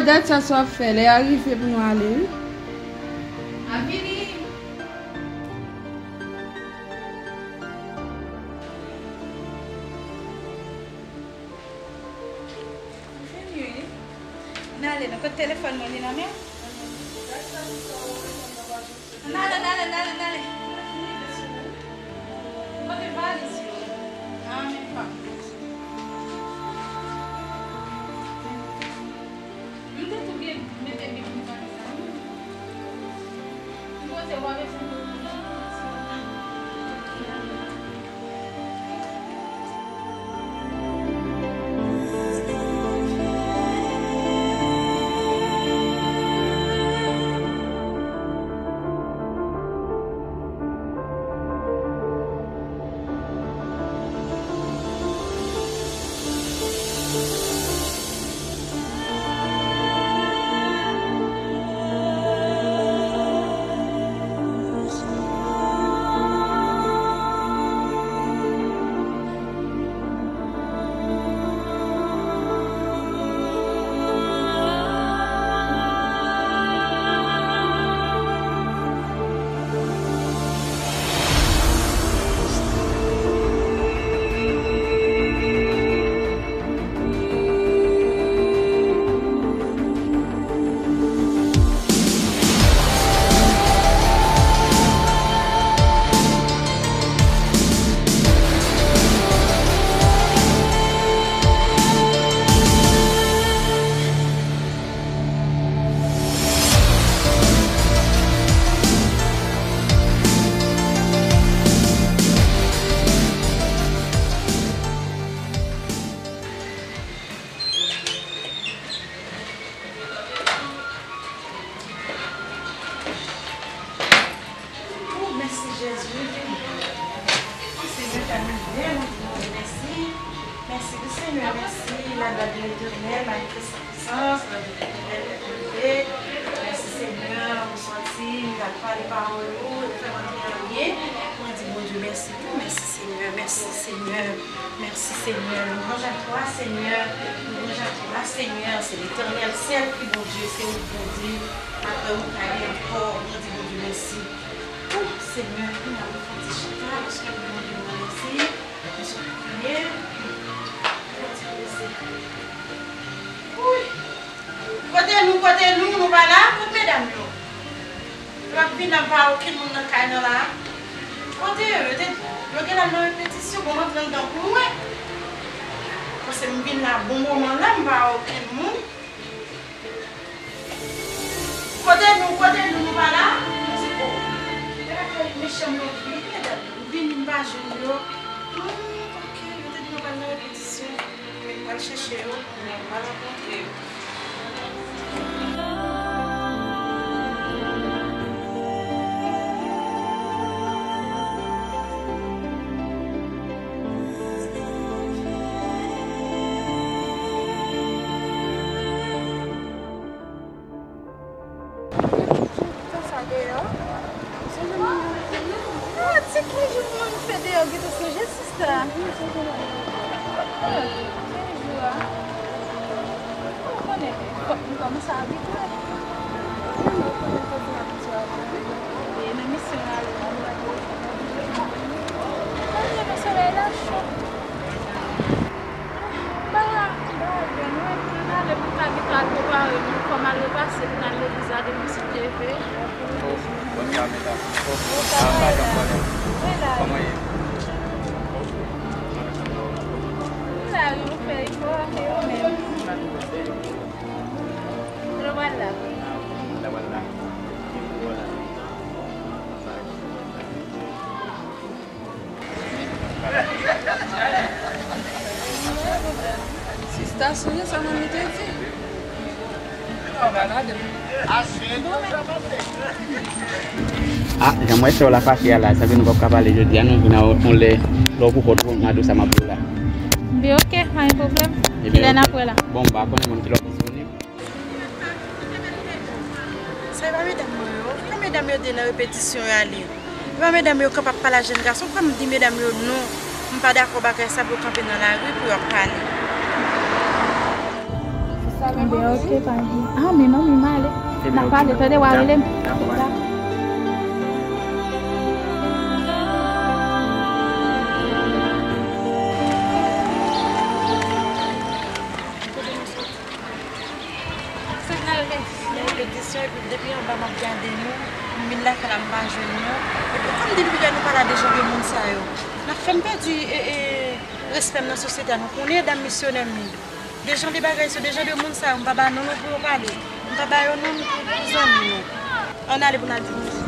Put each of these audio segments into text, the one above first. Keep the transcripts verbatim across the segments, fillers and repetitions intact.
Dat sa, sa w ap fè? Lè a rive pou nou ale, wi. M ap vini. M vini, wi. N ale, non, kote telefòn mwen, li nan men? N ale, n ale, n ale, n ale. Kote valiz yo? Ah, men pa. M te tou byen mete bib nan valiz la, wi. M poze w pa bezwen. Oh, mèsi Jezi. Senyè, ta nou byen, nou di Bondye mèsi. Mèsi wi Senyè, mèsi. La gloire de l'Éternel, manifeste sa puissance, la gloire de l'Éternel est élevée. Mèsi Senyè, nou sòti, nou al pale pawòl ou, ou fè m antre anyen. Mwen di Bondye mèsi tou, mèsi Senyè, mèsi Senyè. Merci Seigneur, louange à toi Seigneur, louange à toi Seigneur, c'est l'Éternel sèl ki Bondye, se ou ki Bondye, apre ou pa gen ankò, nou di Bondye mèsi. Ou Senyè, kounye a nou fè yon ti chita, paske nou Bondye nou remèsye, nou sot priye, nou ti prese. Wi. Kote nou, kote nou, nou pa la, kot medam yo? Yo ap vin la, pa okenn moun nan kay nan la. Kote yo? Yo te, yo genlè nan repetisyon, bon, m antre anndan pou m wè. Paske m vin la bon moman la, m pa okenn moun. Kote nou, kote nou, nou pa la? M di, oh, e pa fè mechan yo vin, medam yo vini, m pa jwenn yo. Hmm, ok, yo te di yo pral nan repetisyon. Mwen pral chèche yo, mwen pral rankontre yo. Sa deyò. Sonje mwen. Ah, ti ki jou mwen fè deyò, gentan sonje sista. Ah, ki jou a? Ou konnen, m kòmanse abitye. E nan misyon ale nan lwa. Sonje mwen, solèy la cho. Bagay, bagay, mwen, mwen ale pou m ta gentan al prepare m, fò m al repase pou m al legliz la depi m sot leve. Oh, bonswa, medam. Bonswa, madanm, bonswa. Kòman ye? M la, wi, m fè efò, e ou menm? Kote w pral la? Mwen pral la. Sista, sonje sa manmi te di. Ah, jan m wè sè w la fache a la, sa vle di nou p ap ka pale jodi a, nou vin a yon lè lè w pou fò twò mande w sa m ap di w la. Bi, ok, pa gen pwoblèm. Kilè n ap wè la? Bon, m pa konnen menm kilè w disponib. Sa e pa medam mwen yo? Fè medam yo de nan repetisyon yo ale. E pa medam yo kanpe ap pale a jèn gason, fò m di medam yo non. M pa dakò bagay sa pou yo kanpe nan lari pou yo ap pale. Enben, oke, pa gen. Ah, men manmi, m ale. N a pale, tande, w a rele m. Dakò, dakò. Sa n al nan repetisyon, epi depi anba m ap gade nou, m vin lakay la, m pa jwenn nou. Epi kòm depi lè nou pa la, de jan de moun sa yo, n ap fè m pèdi, e, e, respè m nan sosyete a. Nou konnen dam misyonè m ye. De jan de bagay, se de jan de moun sa yo, m pa ba non nou pou yo pale. M pa ba yo non nou pou, pou zanmi nou. Ann ale pou n al di bonjou.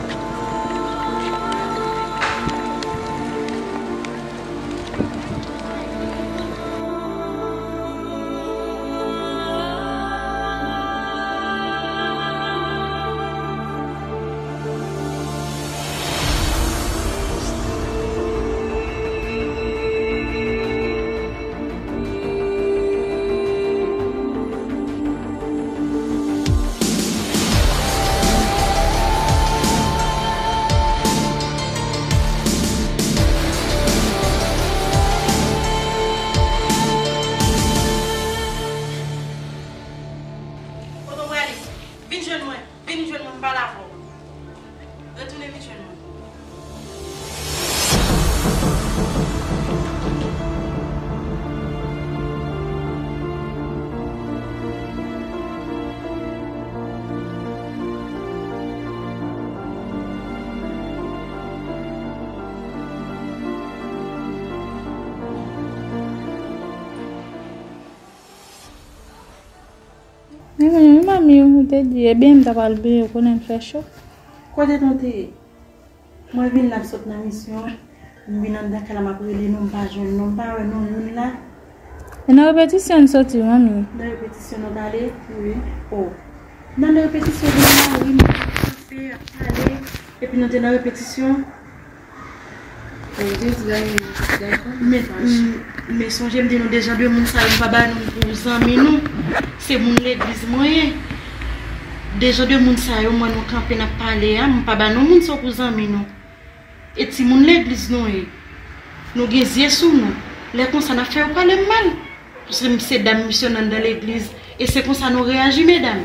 Kote w prale? Vin jwenn mwen. Vin jwenn mwen, m pale avè w. Retounen vin jwenn mwen. Men, men, men, manmi, ou te di, ebyen, m ta pral bliye, ou konnen m fè cho. Kote nou te ye? Mwen vin la, m sot nan misyon, m vin anndan kay la, m ap rele nou, m pa jwenn nou, m pa wè nou youn la. E nan repetisyon n soti, manmi. Nan repetisyon nou t ale? Wi. Oh. Nan, nan repetisyon, vin la, wi, m kanpe, ap pale, epi nou te nan repetisyon. Men, men sonje m di nou, de jan de moun sa yo, m pa ba nou pou zanmi nou. Se moun legliz mwen ye. De jan de moun sa yo, mwen nou kanpe n ap pale a, m pa ba nou moun sa yo pou zanmi nou. E timoun legliz nou ye. Nou gen zye sou nou. Lè konsa, n ap fè yo pale m mal. Paske m se dam misyonè anndan legliz, e se konsa nou reyaji, medam.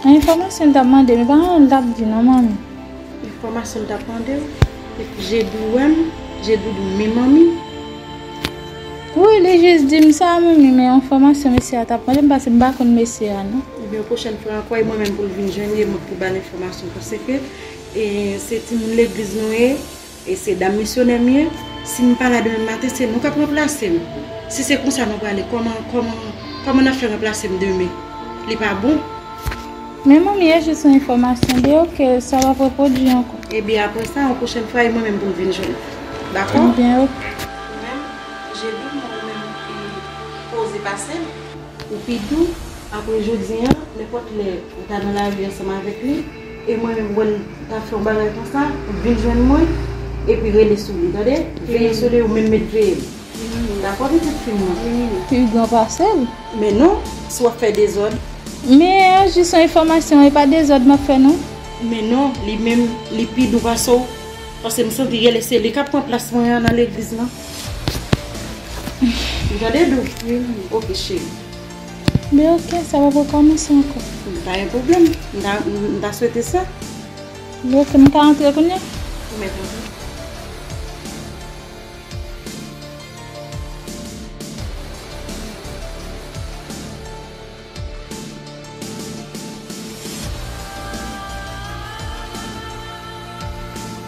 Enfòmasyon l t ap mande, men pa anyen l t ap di non, manmi. Enfòmasyon l t ap mande w, epi Jedou wè m, Jedou di w, men manmi. Wi, li jis di m sa, manmi, men enfòmasyon mesye a t ap mande m, paske m pa konn mesye a non. Ebyen, yon pwochèn fwa ankò, e mwen menm pou l vin jwenn li, e mwen pou ba l enfòmasyon, paske, e, se timoun legliz nou ye. E se dam misyonè m ye. Si m pa la demen maten, se nou k ap ranplase m. Si se konsa nou prale, kòman, kòman, kòman n ap fè ranplase m demen? Li pa bon. Men manmi, e jis yon enfòmasyon de, oke, sa p ap repwodui ankò. Ebyen, apre sa, yon pwochèn fwa, e mwen menm pou l vin jwenn ou. Dakò? Ebyen, oke. Ou menm, Jedou, mwen menm, e, poze pase m. Ou pi dou, apre jodi a, nenpòt lè ou ta nan lari ansanm avèk li, e mwen menm wè l ta fè yon bagay konsa, vin jwenn mwen, epi rele sou li, tande? Veye sou li, ou menm met veye l. Dakò, pitit fi m nan? Pi gran pase l. Men non, si w ap fè dezòd. Men, e jis yon enfòmasyon, e pa dezòd m ap fè non. Men non, li menm, li pi dou pase w. Paske m santi genlè se li k ap pran plas mwen an nan legliz lan. Ou tande, Dou? Wi, manmi. Oke, cheri. Men oke, sa p ap rekòmanse ankò. Pa gen pwoblèm. M ta, m ta swete sa. Men oke, m ka antre kounye a? Ou mèt antre.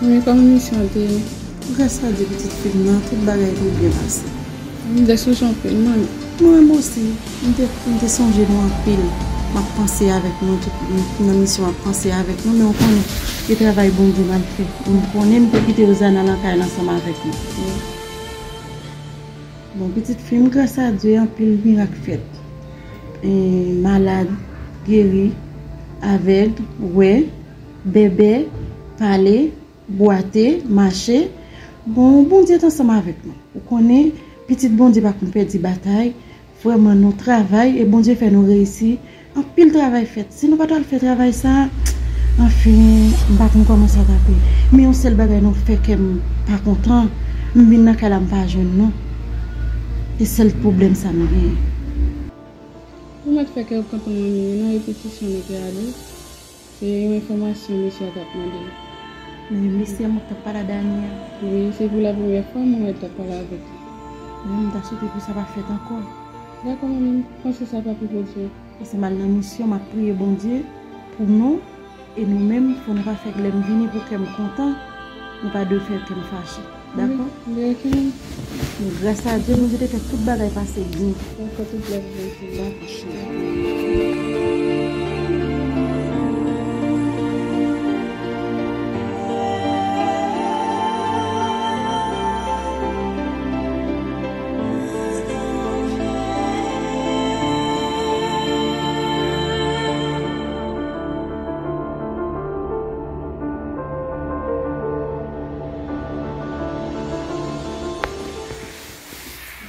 Manmi, kòman misyon an te ye? Gras a Dye, pitit fi m nan, tout bagay te byen pase. M te sonje w anpil, manmi. Mwen menm osi, m te, m te sonje nou anpil. M ap panse avèk nou, tout nan misyon m ap panse avèk nou, men w konnen, e travay Bondye m al fè. M konnen m te kite Rozana nan kay la ansanm avèk nou. Bon, pitit fi m, gras a Dye, anpil mirak fèt. E, malad geri, avèg wè, bèbè pale, bwate, mache. Bon, Bondye t ansanm avèk nou. Ou konnen, pitit Bondye pa konn pèdi batay. Vrèman, nou travay e Bondye fè nou reyisi. Anpil travay fèt. Si nou pa t al fè travay sa a, anfen, m pa konn kòman sa t ap ye. Men yon sèl bagay nou fè kè m pa kontan, m vin nan kay la, m pa jwenn nou. Se sèl pwoblèm sa nou genyen. Ou mèt fè kè w kontan, manmi, wi, nan repetisyon nou te ale. Se yon enfòmasyon mesye a t ap mande m. Men mesye a mwen t ap pale a Dani a. Wi, se pou la premyè fwa mwen wè l t ap pale avèk li. Men m ta swete pou sa pa fèt ankò. Dakò, manmi, m panse sa pa pi pwodui. Paske m al nan misyon, m ap priye Bondye pou nou, e nou menm, fò nou pa fè lè m vini pou kè m kontan, nou pa dwe fè kè m fache. Dakò? Wi, wi, ok, manmi. Men gras a Dye, Bondye te fè tout bagay pase byen. Dakò, tout glwa pou Bondye. Dakò.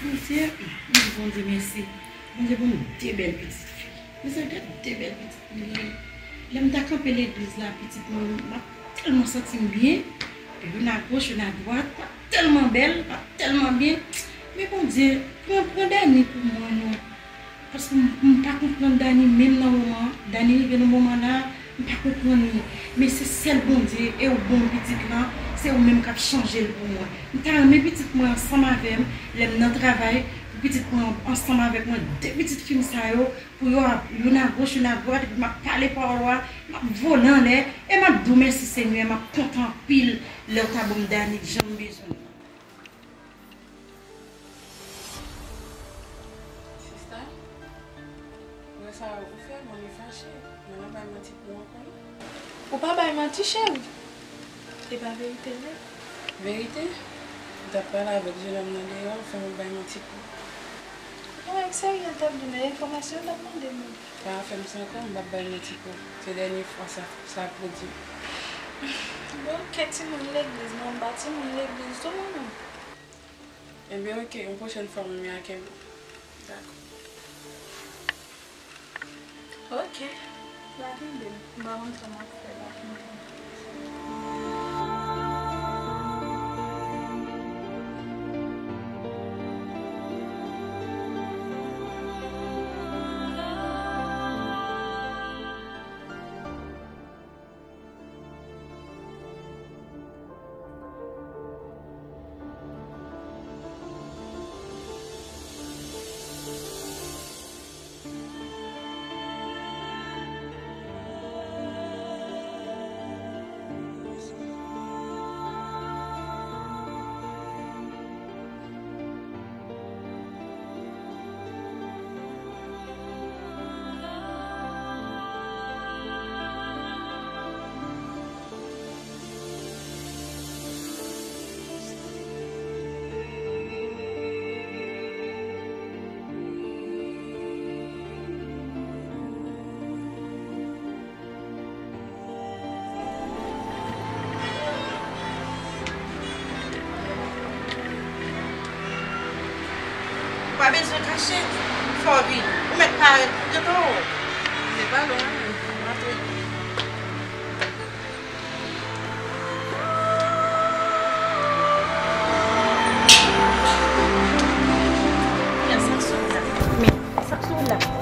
Bondye, m di Bondye mèsi. Bondye ban m de bèl pitit fi. Mezanmi, gad de bèl pitit mwen genyen. Lè m ta kanpe legliz la, pitit mwen, m ap tèlman santi m byen. Youn agoch, youn adwat, m ap tèlman bèl, m ap tèlman byen. Men Bondye, pran, pran Dani pou mwen, non. Paske m, m pa konprann Dani, menm nan moman an. Dani rive nan moman la, m pa konprann li. Men se sèl Bondye, e ou ban m pitit lan, se ou menm k ap chanje l pou mwen. M ta renmen pitit mwen ansanm avè m, lè m nan travay, pou pitit mwen ansanm avèk mwen, de pitit fi m sa yo, pou yo ap youn agoch, youn adwat, epi m ap pale pawòl ou a, m ap vole anlè, e m ap di w mèsi Senyè, m ap kontan anpil lè w ta ban m Dani jan m bezwen l. Sista, wè sa ou fè, mwen fache. Mwen pa bay manti pou ou ankò, non. Ou pa bay manti, cheri. E pa verite l ye? Verite? M t ap pale avèk jenòm nan deyò, fè mwen bay manti pou ou. Non, e serye l t ap di w, men enfòmasyon l t ap mande m. Pa fè m sa ankò, m p ap bay manti pou ou. Se dènye fwa sa, sa pwodui. Bon, kèk timoun legliz, non, m pa timoun legliz tou, mwen menm. Ebyen, oke, yon pwochèn fwa, manmi a kenbe w. Dakò. Oke. La kenbe m. M pa konn sa m ap fè la. Ou pa bezwen kache, fò w vini. Ou mèt parèt, m gentan wè w. Se pa lwen, m antre. Sa k sou wout la? Men, sa k sou wout la?